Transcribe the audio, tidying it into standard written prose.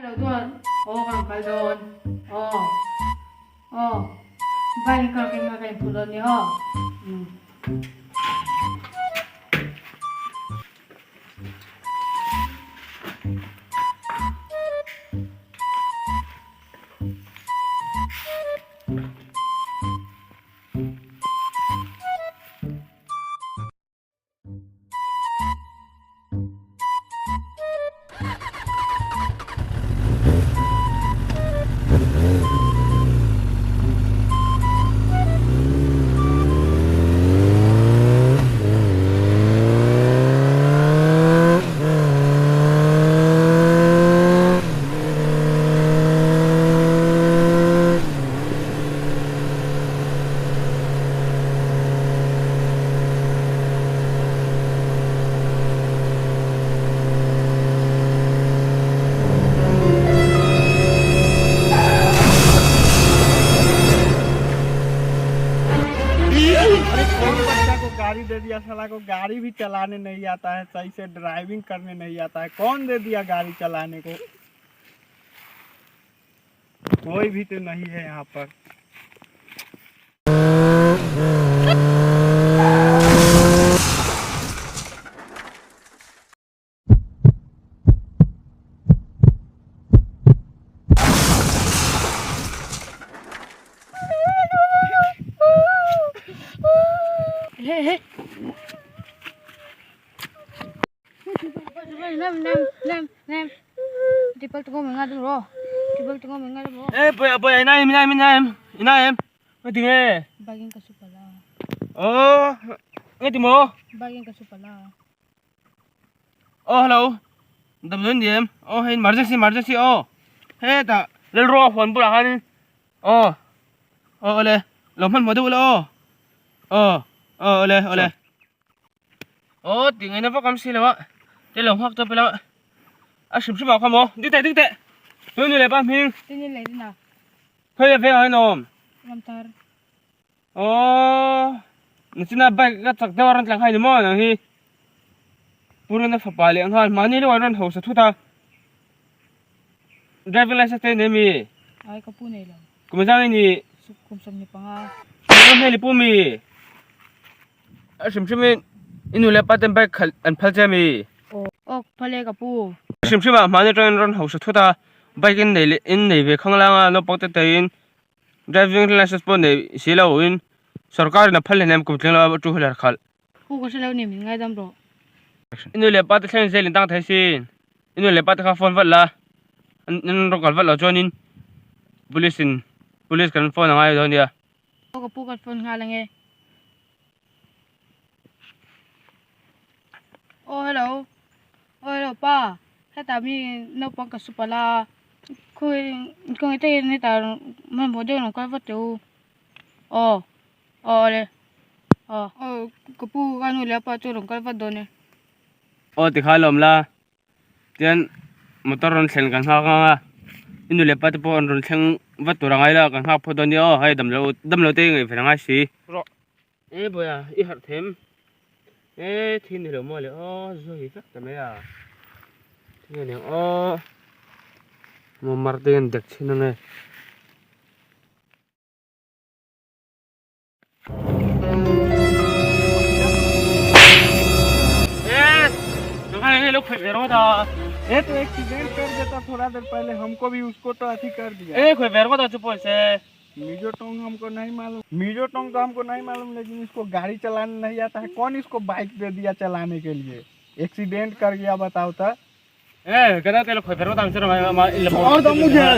Lo chuan aw ka rawn kal dawn aw aw bike in ka rawn keng a ka inphur dawn nia aw umm. अरे कौन बच्चा को गाड़ी दे दिया साला को गाड़ी भी चलाने नहीं आता है सही से ड्राइविंग करने नहीं आता है कौन दे दिया गाड़ी चलाने को कोई भी तो नहीं है यहाँ पर E boy boy ina em ina em ina em ina em nge ti nge oh nge ti mo oh hello damdawi ni em oh hei emergency emergency aw hetah lalruang huan bulah khan aw aw awle lo hmanhmawh deuh ula aw aw aw awle awle. Aw tih ngaihna vak awm si lo a, te lo nghak tawp ila a hrim hrim ah kha maw dik teh dik teh tun ni leh pa hming khawi a veng ah hian a awm aw nichina bike ka chak deuh a rawn tlang kha a ni maw nang hi purina fapa leh nghal mahni leuh an rawn hausa thut a driving licence te nei mi kum zang i ni kum hmel i pu mi. A hrim hrim in i nu leh pa ten bike khalh an phal che ami? Aw phal e ka pu. A hrim hrim ah hmani atangin rawn hausa thut a, bike in nei leh in nei ve khang lang a, naupang te te in driving licence pawh nei si lo in sorkar in a phal hleinem kum tling lo a two wheeler khalh. Pu ka hre lo ni min ngaidam rawh. I nu leh pa te thleng zel in tang thei sin, i nu leh pa te kha phone vat la, an rawn kal vat loh chuanin police in police kan phone a ngai dawn nia. Aw ka pu ka phone nghal ange. Aw hello. Aw hello pa. Hetah mi naupang ka su palh a. Khawi khawi takin hetah hmanhmawh deuhin rawn kal vat teh u. Aw aw awle. Aw aw ka pu ka nu leh a pa chu rawn kal vat dawn e. Aw tikha lawm la. Tian motor rawn thlen kan nghak ang a i nu leh pa te pawh an rawn thleng vat tur a ngai lo a kan nghak phawt dawn nia aw hei damlo damlo te ngaih ven a ngai si. Rawh e bawiha i harh them e thi ni lo maw le aw zawi vek ta mai a thi a niang aw maw mar te hian dek chhin ang e. ए तो एक्सीडेंट कर देता थोड़ा देर पहले हमको भी उसको तो अथी कर दिया ए खोई बेर को चुप से मिजो टोंग हमको नहीं मालूम मिजो टोंग तो हमको नहीं मालूम लेकिन इसको गाड़ी चलाने नहीं आता है कौन इसको बाइक दे दिया चलाने के लिए एक्सीडेंट कर गया बताओ तो ए कदा तेल खोई बेर को ताम सर और तो मुझे